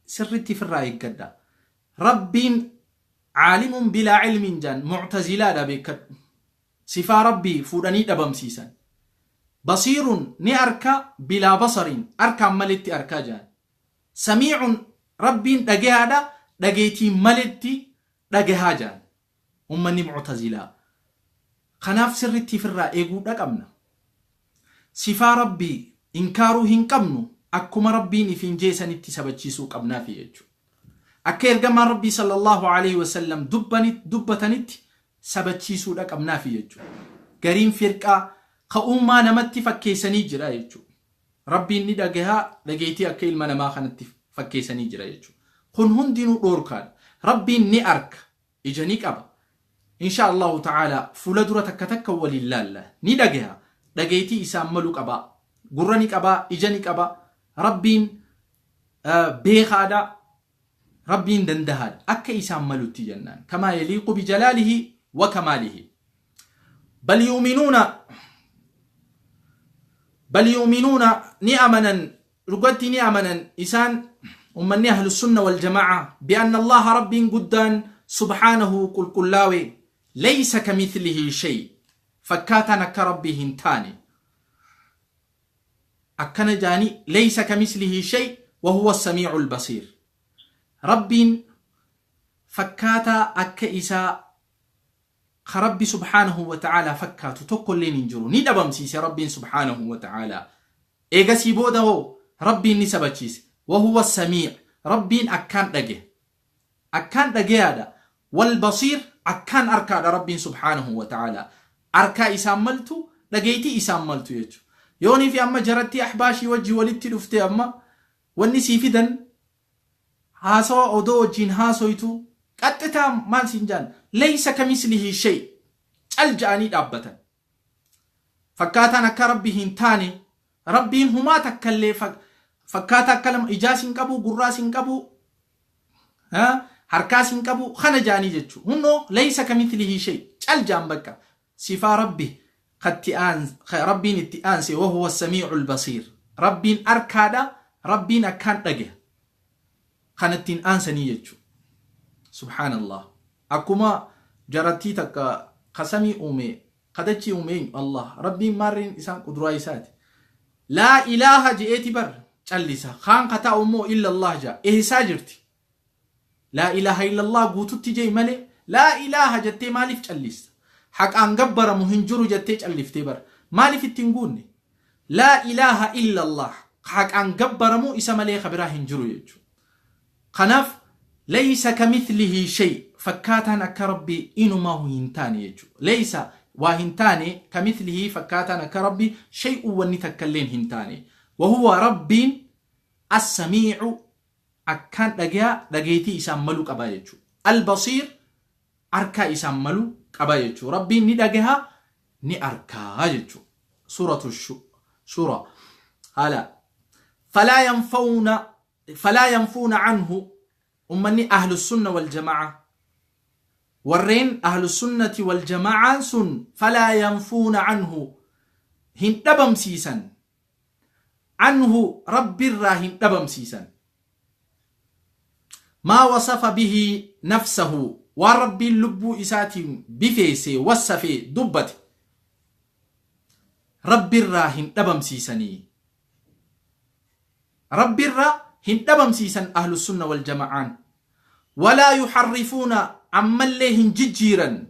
Sirritti ifirraa eeggadha. Rabbiin caalimuun bilaa cilmiin jaan muctazilaadha beekadhu. Sifaa Rabbii fuudhanii dhabamsiisan. Basiirun ni arka bilaa basariin arkaan maletti arkaa jaan. Samiicun Rabbiin dhagayaadha dhageetiin maletti dhagahaa jaan. Ummanni muctazilaa. Kanaaf sirritti ifirraa eeguudha qabna. Sifaa Rabbii inkaaruu hin qabnu akkuma Rabbiin ifiin jeesanitti sabachiisuu qabnaafi jechuudha. Akka ergamaan Rabbii sallallahu alaihi wasallam dubbatanitti sabachiisuudha qabnaafi jechuudha. Gariin firqaa ka uumaa namatti fakkeessanii jira jechuudha. Rabbiin ni dhagahaa dhageetii akka ilma namaa kanatti fakkeessanii jira jechuudha. Kun hundinuu dhoorkaadha. Rabbiin ni arka ija ni qaba. Insha Allahu ta'ala fuula dura takka takka waliin laalla. Ni dhagaha dhageetii isaan malu qaba. Gurra ni qaba, ija ni qaba. Rabbiin beekaadha. Rabbiin dandahaadha. Akka isaan malutti jennaan. Kamaa yaliiqu bijalaalihi wa kamaalihi. Bal yu'minuuna ni amanan dhugatti ni amanan isaan ummanni ahlusunna wal jamaa bi'anna Allaha Rabbiin guddaan subhaanahu qulqullaawe laysa kamithlihi shay fakkaataan akka Rabbii hin taane akkana jaanii laysa kamislihi shay wa huwa as-samii'ul basiir. Rabbiin fakkaataa akka isaa ka Rabbi subhaanahu wa ta'aalaa fakkaatu tokkolleen hin jiru. Ni dhabamsiise Rabbiin subhaanahu wa ta'aalaa. Eegasii booda hoo Rabbiin ni sabachiise. Wa huwa as-samiic Rabbiin akkaan dhage. Akkaan dhageyaadha. Wal basiir akkaan arkaadha Rabbiin subhaanahu wa ta'aalaa. Arkaa isaan maltu dhageeytii isaan maltu jechuudha. Yoonii fi amma jarattii ahbaashii wajji walitti dhufte amma wanni sii fidan haasawa odoo wajjiin haasoytu qaxxitaa maal siin jaan laysa kamislihi shay cal ja'anii dhaabbatan. Fakkaataan akka Rabbi hin taane Rabbiin humaa takkallee fakkaataa akka lama ijaas hin qabu gurraas hin qabu harkaas hin qabu kana ja'anii jechuu. Hunnoo laysa kamithlihi shay cal ja'an bakka sifaa Rabbi katti Rabbiin itti aanse wa huwa samiicul basiir. Rabbiin arkaadha Rabbiin akkaan dhage kanattiin aansanii jechuu. Subhaanallah. Akkuma jarattii takka ka samii uume ka dachii uume eenyu Allah. Rabbiin maarreen isaan quduraa isaati. Laa ilaaha je'eeti bar callisa. Kaan ka taa'u immoo illa Allah ja'a. Eessaa jirti? Laa ilaaha illallah guututti je'i malee laa ilaaha jettee maaliif callista? Haqaan gabbaramu hin jiru jettee calliftee bar. Maaliif ittiin guunne? Laa ilaaha illallah haqaan gabbaramu isa malee ka biraa hin jiru jechuudha. Kanaaf laysa kamithlihi shay fakkaataan akka Rabbii inumaa hin taane jechuudha. Laysa waa hin taane kamithlihi fakkaataan akka Rabbii shay'u wanni takkalleen hin taane. Wahuwa Rabbiin as-samii'u akkaan dhagayaa dhageetii isaan malu qaba jechuudha. Al-basiir arkaa isaan malu qaba jechuudha. Rabbiin ni dhagahaa ni arkaa jechuudha. Suuratu Shura. Haala. Falaa yanfuuna anhu ummanni ahlu sunna wal jamaa warreen ahlu sunnati wal jamaa'aan sun falaa yanfuuna anhu hin dhabamsiisan anhu Rabbirraa hin dhabamsiisan maa wasafa bihi nafsahu waan Rabbiin lubbuu isaatiin bifeesse wassafee dubbate Rabbirraa hin dhabamsiisanii. Rabbirraa hin dhabamsiisan ahlu sunna wal jama'aan. Walaa yuharrifuuna ammallee hin jijjiiran.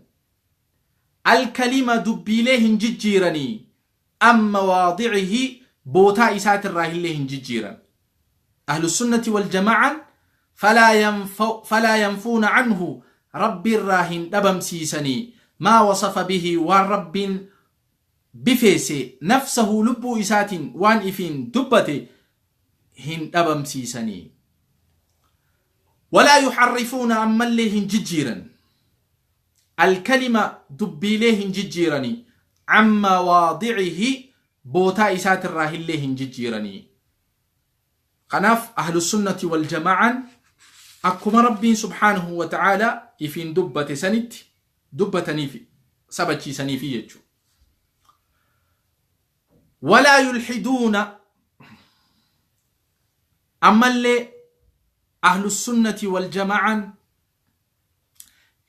Alkalima dubbiilee hin jijjiiranii. An mawaadicihi bootaa isaatirraa illee hin jijjiiran. Ahlu sunnati wal jama'aan falaa yanfuuna anhu Rabbirraa hin dhabamsiisanii maa wasafa bihi waan Rabbiin bifeesse nafsahu lubbuu isaatiin waan ifiin dubbate hin dhabamsiisanii. Walaa yuharrifuuna ammallee hin jijjiiran. Alkalima dubbiilee hin jijjiiranii. An mawaadicihi bootaa isaatirraa illee hin jijjiiranii. Kanaaf ahlusunnati wal jamaa'aan akkuma Rabbiin subhaanahu wa ta'aalaa ifiin dubbate sanitti dubbataniifi sabachiisaniifi jechuudha. Walaa yulhiduuna ammallee ahlusunnati wal jamaa'aan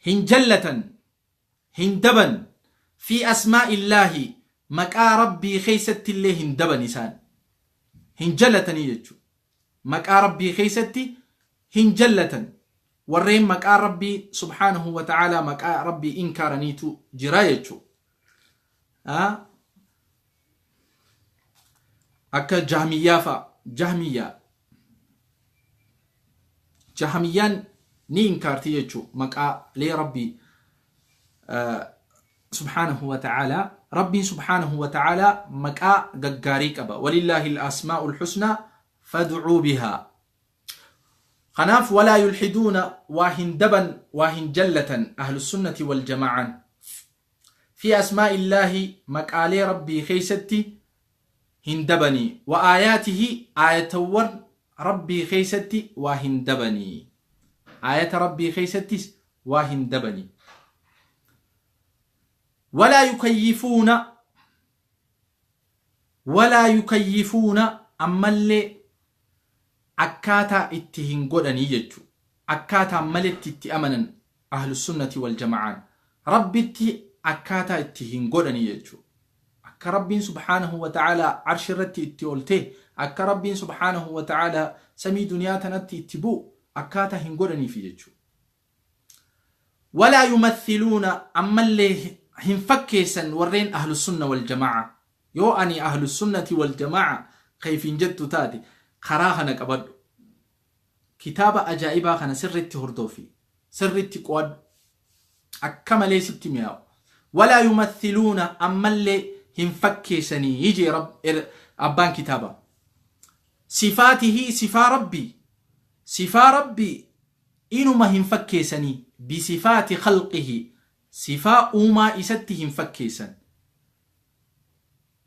hin jallatan hin daban fii asmaa'illaahi maqaa Rabbii keessattillee hin daban isaan hin jallatanii jechuudha. Maqaa Rabbii keessatti hin jallatan warreen maqaa Rabbii subhaanahu wa ta'aalaa maqaa Rabbii inkaaraniitu jira jechuudha. Akka jahmiyyaa fa'a jahmiyyaa Jahamiyyaan ni inkaarti jechu maqaalee Rabbii subhaanahu wa ta'aalaa. Rabbiin subhaanahu wa ta'aalaa maqaa gaggaarii qaba. Walillaahi al-asmaa'ul husnaa fad'uu bihaa. Kanaaf walaa yulhiduuna waa hin daban waa hin jallatan ahlusunnati wal jamaa'aan. Fi asmaa'illaahi maqaalee Rabbii keessatti hin dabanii. Wa aayaatihi aayatawwan Rabbii keessatti waa hin dabanii. Aayata Rabbii keessattis waa hin dabanii. Walaa yukayyifuuna walaa yukayyifuuna ammallee akkaataa itti hin godhanii jechu. Akkaataan maletti itti amanan Ahlusunnati wal jama'aan. Rabbitti akkaataa itti hin godhanii jechu. Akka Rabbiin subhaanahu wa ta'aalaa arshi irratti itti ol ta'e, akka Rabbiin subhaanahu wa ta'aalaa samii duniyaa tanatti itti bu'u akkaataa hin godhaniifi jechu. Walaa yumathiluuna ammallee hin fakkeessan warreen Ahlusunna wal jama'aa. Yoo ani Ahlusunnati wal jama'aa kayfiin jettu taate karaa kana qabadhu. Kitaaba ajaa'ibaa kana sirriitti hordofi. Sirriitti qo'adhu. Akka malee sitti mi'aawu. Walaa yumathiluuna ammallee hin fakkeessanii jee abbaan kitaaba. Sifaatihii sifaa Rabbii. Sifaa Rabbii inuma hin fakkeessanii bisifaati khalqihi sifaa uumaa isatti hin fakkeessan.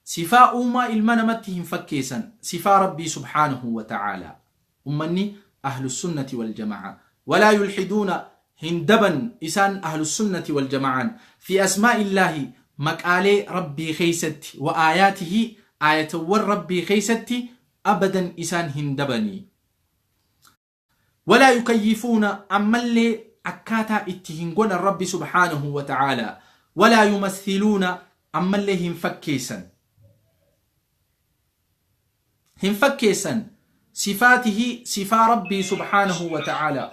Sifaa uumaa ilma namatti hin fakkeessan sifaa Rabbii subhaanahu wa ta'aalaa. Ummanni Ahlusunnati wal Jama'aa. Walaa yulhiduuna hin daban isaan Ahlusunnati wal Jama'aan fi asmaa'illaahi maqaalee Rabbii keessatti wa aayaatihi aayatawwan Rabbii keessatti abadan isaan hin dabani. Walaa yukayyifuuna ammallee akkaataa itti hin godhan Rabbi subhaanahu wa ta'aalaa. Walaa yumathiluuna ammallee hin fakkeessan. Hin fakkeessan sifaatihi sifaa Rabbii subhaanahu wa ta'aalaa.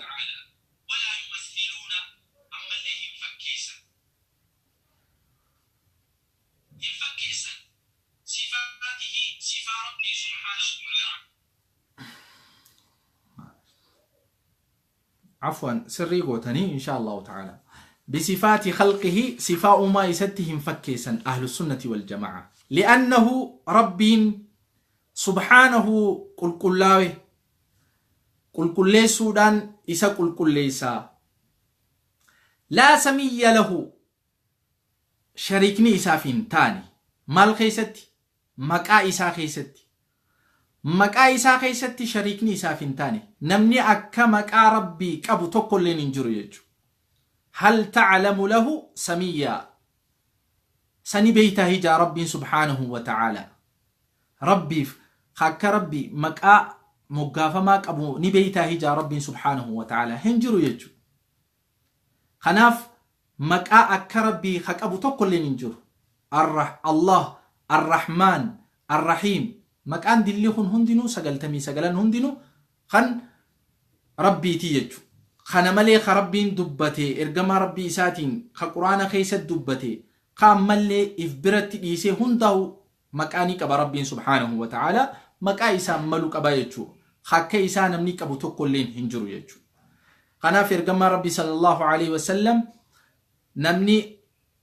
Afwan sirrii gootanii insha Allahu ta'ala. Bisifaati khalqihi sifaa uumaa isatti hin fakkeessan ahlu sunnati wal jamaa. Li'annahu Rabbiin subhaanahu qulqullaawe qulqulleessuudhaan isa qulqulleessaa. Laa samiyya lahu shariikni isaaf hin taane maal keessatti Maqaa isaa keessatti. Maqaa isaa keessatti shariikni isaaf hin taane. Namni akka maqaa Rabbii qabu tokkolleen hin jiru jechuudha. Hal ta'lamu lahu samiyyaa. Sani beeytaa hijaa Rabbiin subhaanahu wa ta'aalaa. Rabbiif akka Rabbii maqaa moggaafamaa qabu ni beeytaa hijaa Rabbiin subhaanahu wa ta'aalaa hin jiru jechuudha. Kanaaf maqaa akka Rabbii ka qabu tokkolleen hin jiru. Allah, Ar-Rahmaan, Ar-Rahiim. Maqaan dilli kun hundinuu sagaltamii sagalan hundinuu kan Rabbiiti jechu. Kana malee ka Rabbiin dubbate ergamaa Rabbii isaatiin ka Qur'aana keessa dubbate ka ammallee if biratti dhiisee hundaa'u maqaa ni qaba Rabbiin subhaanahu wa ta'aalaa maqaa isaan malu qaba jechuu. Ka akka isaa namni qabu tokkolleen hin jiru jechuu. Kanaaf ergamaan Rabbii sallallahu alaihi wasallam namni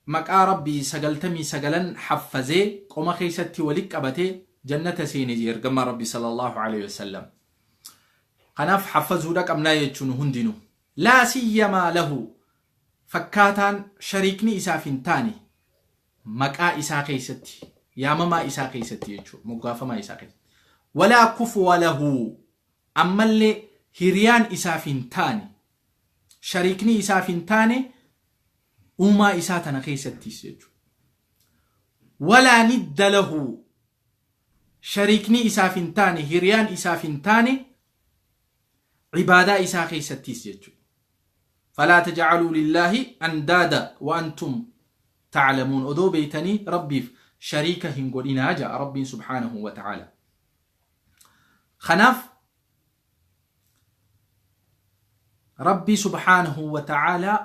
maqaa Rabbii sagaltamii sagalan haffazee qoma keessatti wali qabate jannata seene jee ergamaan Rabbii sallallahu alaihi wasallam. Kanaaf haffazuudha qabnaa jechuun hundinuu. Laa siyyamaa lahu fakkaataan shariikni isaaf hin taane. Maqaa isaa keessatti, yaamamaa isaa keessatti jechuudha, moggaafamaa isaa keessatti. Walaa kufuwa lahu, ammallee hiriyaan isaaf hin taane, shariikni isaaf hin taane uumaa isaa tana keessattis jechuudha. Walaa nidda lahu, shariikni isaaf hin taane, hiriyaan isaaf hin taane ibaadaa isaa keessattis jechuudha. Falaa tajcaluu lillaahi andaada wa antum taclamuun, odoo beeytanii Rabbiif shariika hin godhinaa ja'a Rabbiin subhaanahu wa ta'aala. Kanaaf Rabbii subhaanahu wa ta'aalaa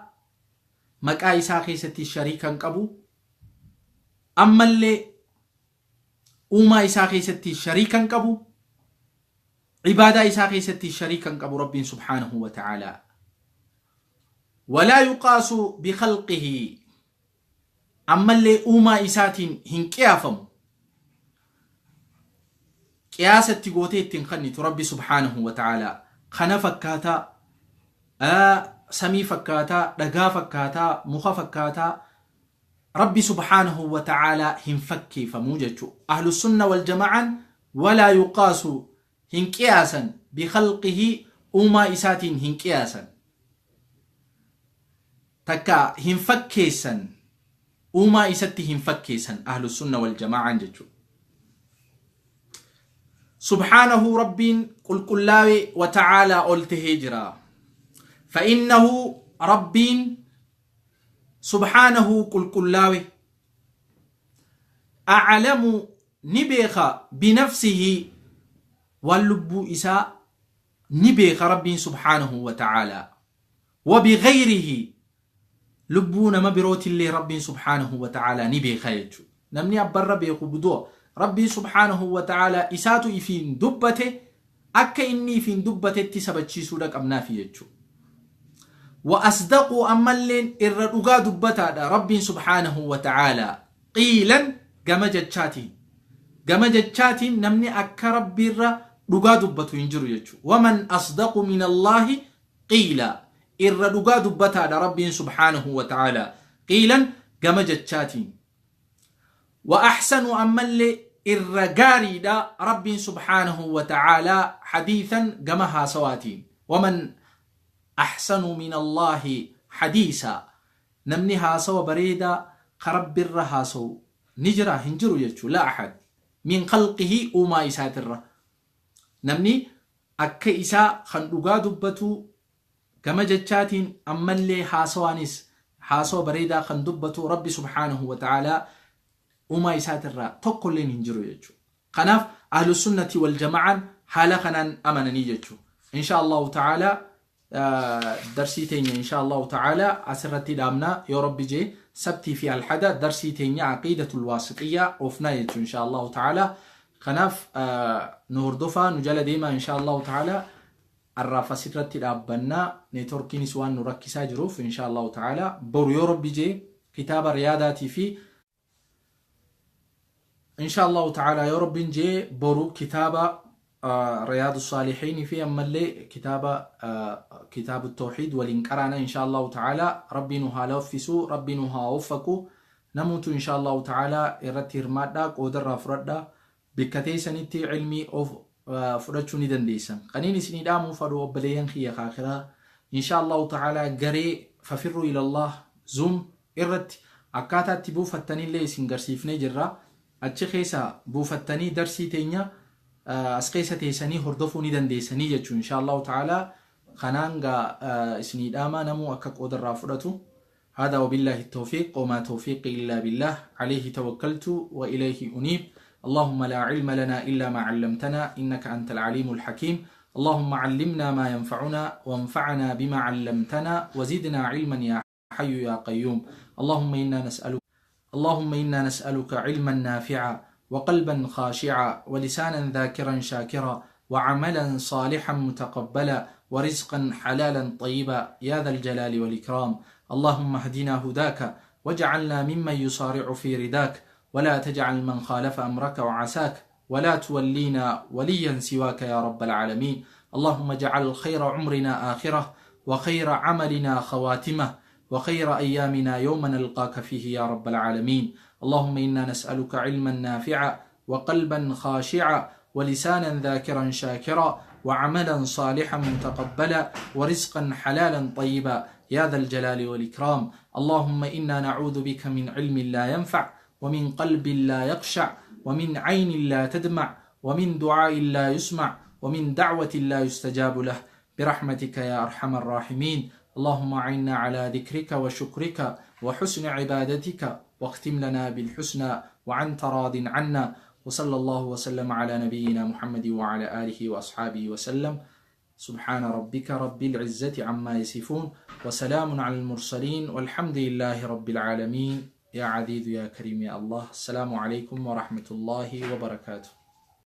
maqaa isaa keessatti shariika hin qabu, ammallee uumaa isaa keessatti shariika hin qabu, ibaadaa isaa keessatti shariika hin qabu Rabbiin subhaanahu wa ta'aalaa. Walaa yuqaasu bikhalqihi, ammallee uumaa isaatiin hin qiyaafamu. Qiyaasa itti gootee ittiin kennitu Rabbi subhaanahu wa ta'aalaa. Kana fakkaataa, samii fakkaataa, dhagaa fakkaataa, muka fakkaataa Rabbi subhaanahu wa ta'aalaa hin fakkeeffamuu jechuudha. Ahlusunna wal jama'aan walaa yuqaasu hin qiyaasan, bikhalqihi uumaa isaatiin hin qiyaasan. Takka hin fakkeessan, uumaa isatti hin fakkeessan ahlusunna wal jama'aan jechuudha. Subhaanahu, Rabbiin qulqullaa'e, wa ta'aalaa ol tahee jira. Fa'innahu, Rabbiin subhaanahu qulqullaawe, a'lamu ni beeka, binafsihi waan lubbuu isaa ni beeka Rabbiin subhaanahu wa ta'aalaa, wa bighayrihi lubbuu nama birootillee Rabbiin subhaanahu wa ta'aalaa ni beeka jechuudha. Namni abbarra beeku budu'a. Rabbiin subhaanahu wa ta'aalaa isaatu ifiin dubbate, akka inni ifiin dubbatetti sabachiisuudha qabnaafi jechuudha. Wa asdaquu, ammalleen irra dhugaa dubbataadha Rabbiin subhaanahu wa ta'aalaa, qiilan gama jechaatiin. Gama jechaatiin namni akka Rabbiirra dhugaa dubbatu hin jiru jechuudha. Waman asdaqu minallaahi qiila, irra dhugaa dubbataadha Rabbiin subhaanahu wa ta'aalaa qiilan gama jechaatiin. Wa ahsanu, ammallee irra gaariidha Rabbiin subhaanahu wa ta'aalaa, hadiisan gama haasawaatiin. Waman ahsanu minallaahi hadiisa, namni haasawa bareedaa ka Rabbirra haasawu ni jira? Hin jiru jechuu. La ahad min khalqihi, uumaa isaatirra namni akka isaa kan dhugaa dubbatu gama jechaatiin, ammallee haasawaanis haasawa bareedaa kan dubbatu Rabbi subhaanahu wa ta'aalaa uumaa isaatirraa tokkolleen hin jiru jechuudha. Kanaaf ahlusunnati wal jama'aan haala kanaan amananii jechuudha. Insha Allahu ta'aalaa darsii teenya insha Allahu ta'aalaa asirratti dhaabna. Yoo Rabbi jee sabtii fi alhada darsii teenya aqiidatul waasixiyyaa oofnaa jechuudha insha Allahu ta'aalaa. Kanaaf nu hordofaa, nu jala deemaa insha Allahu ta'aalaa. Arraaf asirratti dhaabbannaa, neetworkiinis waan nu rakkisaa jiruuf. Insha Allahu ta'aalaa boru yoo Rabbi jee kitaaba riyaadaatii fi insha Allahu ta'aalaa yoo Rabbiin jee boru kitaaba Riyaadu Saalihiin fi ammallee kitaaba kitaabu tawxiid waliin qaraana insha Allahu ta'aalaa. Rabbi nu haa laaffisu, Rabbi nu haa waffaqu. Namuutu insha Allahu ta'aalaa irratti hirmaadhaa, qoodarraa fudhadhaa, bikka teessanitti ilmii of fudhachuu ni dandeessan. Kaniin isinii dhaamuu fadhu, obboleeyyan kiyya kaakiraa, insha Allahu ta'aalaa garee Fafirruu Ilallah Zoom irratti akkaataa itti buufattanillee isin garsiifnee jirra. Achi keessa buufattanii darsii teenya as keessa teessanii hordofuu ni dandeessanii jechuun insha Allahu ta'aalaa. Kanaan gaa isinii dhaama, namuu akka qoodarraa fudhatu. هذا وبالله التوفيق، وما توفيقي إلا بالله، عليه توكلت وإليه أنيب. اللهم لا علم لنا إلا ما علمتنا إنك أنت العليم الحكيم. اللهم علمنا ما ينفعنا وانفعنا بما علمتنا وزدنا علما يا حي يا قيوم. اللهم إنا نسألك علما نافعا، وقلبا خاشعا، ولسانا ذاكرا شاكرا، وعملا صالحا متقبلا، ورزقا حلالا طيبا، يا ذا الجلال والإكرام. اللهم اهدنا هداك واجعلنا ممن يصارع في رداك، ولا تجعل من خالف أمرك وعساك، ولا تولينا وليا سواك يا رب العالمين. اللهم اجعل خير عمرنا آخره، وخير عملنا خواتمه، وخير أيامنا يوم نلقاك فيه يا رب العالمين. اللهم إنا نسألك علما نافعا وقلبا خاشعا ولسانا ذاكرا شاكرا وعملا صالحا متقبلا ورزقا حلالا طيبا يا ذا الجلال والإكرام. اللهم إنا نعوذ بك من علم لا ينفع، ومن قلب لا يخشع، ومن عين لا تدمع، ومن دعاء لا يسمع، ومن دعوة لا يستجاب له، برحمتك يا أرحم الراحمين. اللهم أعنا على ذكرك وشكرك وحسن عبادتك، واختم لنا بالحسنى وأنت راض عنا. وصلى الله وسلم على نبينا محمد وعلى آله وأصحابه وسلم. سبحان ربك رب العزة عما يصفون، وسلام على المرسلين، والحمد لله رب العالمين. يا عزيز يا كريم يا الله. السلام عليكم ورحمة الله وبركاته.